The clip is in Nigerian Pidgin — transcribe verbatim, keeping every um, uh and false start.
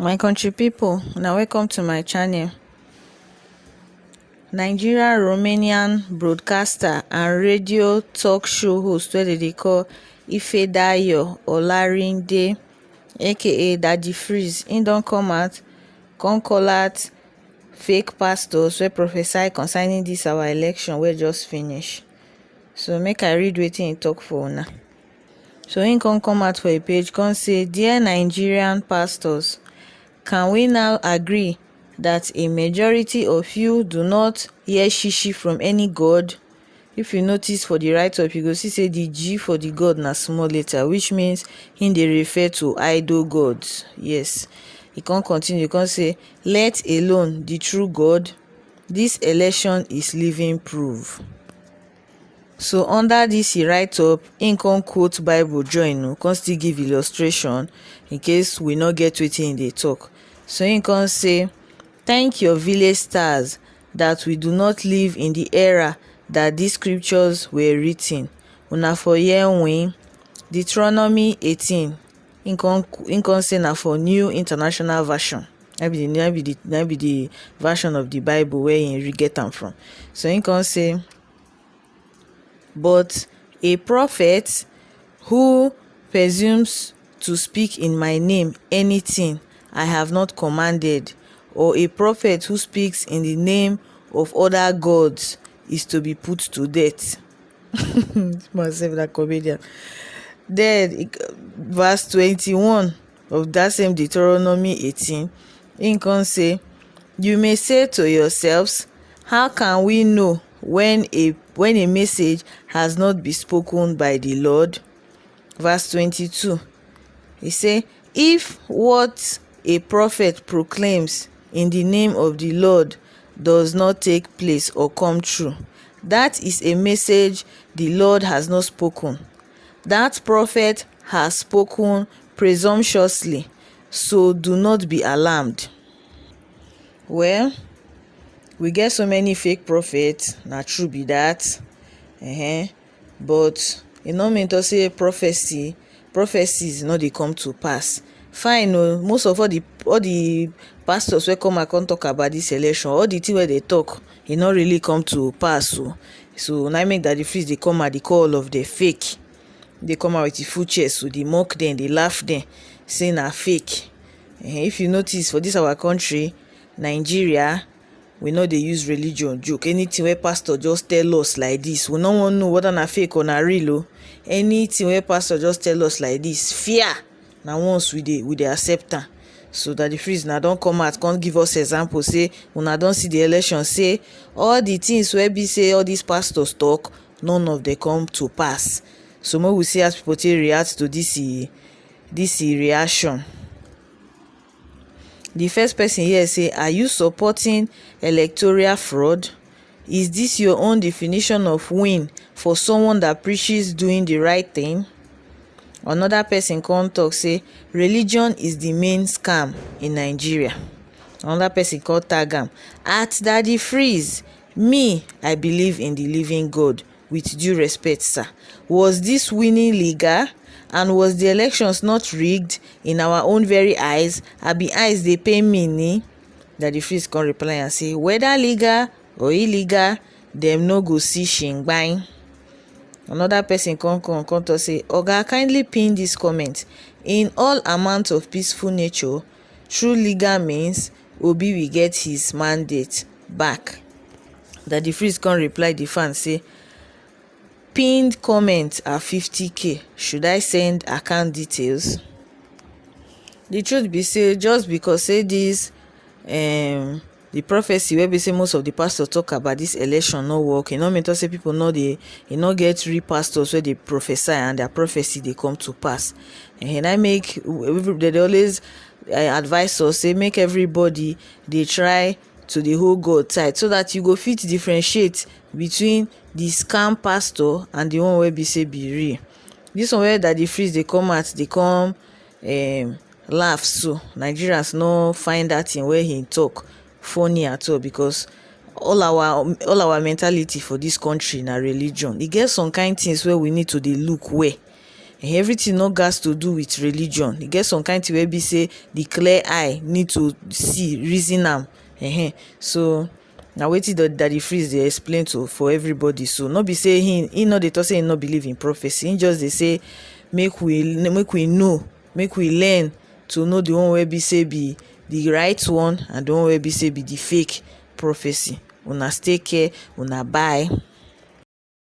My country people, now welcome to my channel. Nigerian Romanian broadcaster and radio talk show host, where they call Ifedayo Olarinde, aka Daddy Freeze, he don't come out, come call out fake pastors where prophesy concerning this our election where just finish. So make I read wetin he talk for now. So he come come out for a page, come say, "Dear Nigerian pastors, can we now agree that a majority of you do not hear shishi from any god?" If you notice for the write-up, you go see say the G for the god na small letter, which means he dey refer to idol gods. Yes. He come continue, come say, "Let alone the true God, this election is living proof." So under this he write up, he come quote Bible join, no, come still give illustration in case we no get wetin he dey talk. So he come say, "Thank your village stars that we do not live in the era that these scriptures were written." Una for hear win. Deuteronomy eighteen, he come, he come say na for New International Version. Na be the, na be the, na be the version of the Bible where he re-, get am from. So he come say, "But a prophet who presumes to speak in my name anything I have not commanded, or a prophet who speaks in the name of other gods is to be put to death." Myself, that comedian. Then, it, verse twenty-one of that same Deuteronomy eighteen, he come say, "You may say to yourselves, 'How can we know when a, when a message has not been spoken by the Lord?'" Verse twenty-two, he say, "If what a prophet proclaims in the name of the Lord does not take place or come true, that is a message the Lord has not spoken. That prophet has spoken presumptuously, so do not be alarmed." Well, we get so many fake prophets, na true be that. Uh-huh. But e no mean to say prophecy, prophecies no dey come to pass. Fine o, most of all the, all the pastors wey come and come talk about this election, all the thing wey they talk, e no really come to pass o. So na make Daddy Freeze dey come and dey call all of the fake. They come out with the full chest, so they mock them, they laugh them, say na fake. Eh, if you notice, for this our country, Nigeria, we no dey use religion joke. Anything wey pastor just tell us like this, we no wan know whether na fake or na real o. Anything wey pastor just tell us like this, fear, na once we dey, we dey accept am. So Daddy Freeze na don come out, come give us example, say una don see the election, say all the things wey be say all these pastors talk, none of them come to pass. So make we see as people take react to this, eh, this, eh, reaction. The first person here say, "Are you supporting electoral fraud? Is this your own definition of win for someone that preaches doing the right thing?" Another person come talk say, "Religion is the main scam in Nigeria." Another person come tag am, "At Daddy Freeze, me, I believe in the living God. With due respect, sir, was this winning legal? And was the elections not rigged in our own very eyes? Abi eyes dey pain me ni?" Daddy Freeze come reply and say, "Whether legal or illegal, dem no go see shingbain." Another person come, come, come talk say, "Oga, kindly pin this comment. In all amount of peaceful nature, through legal means, Obi will get his mandate back." Daddy Freeze come reply the fan say, "Pinned comments are fifty K. Should I send account details?" The truth be say, just because say this, um, the prophecy wey be say most of the pastors talk about this election no work, e no mean to say people no dey, e no get real pastors wey dey prophesy and their prophecy dey come to pass. And I make, they dey always, uh, advise us say make everybody dey try to dey hold God tight so that you go fit differentiate between the scam pastor and the one wey be say be real. This one wey Daddy Freeze dey come out, dey come, um, laugh, so Nigerians no find that thing wey he talk funny at all, because all our, all our mentality for this country na religion. E get some kind things wey we need to dey look well. Everything no gas to do with religion. E get some kind thing wey be say the clear eye need to see, reason am. Ehen. So na wetin Daddy Freeze dey explain to for everybody. So no be say he he no dey talk say he no believe in prophecy. He just dey say make we make we know, make we learn to know the one wey be say be the right one and the one wey be say be the fake prophecy. Una stay care, una bye.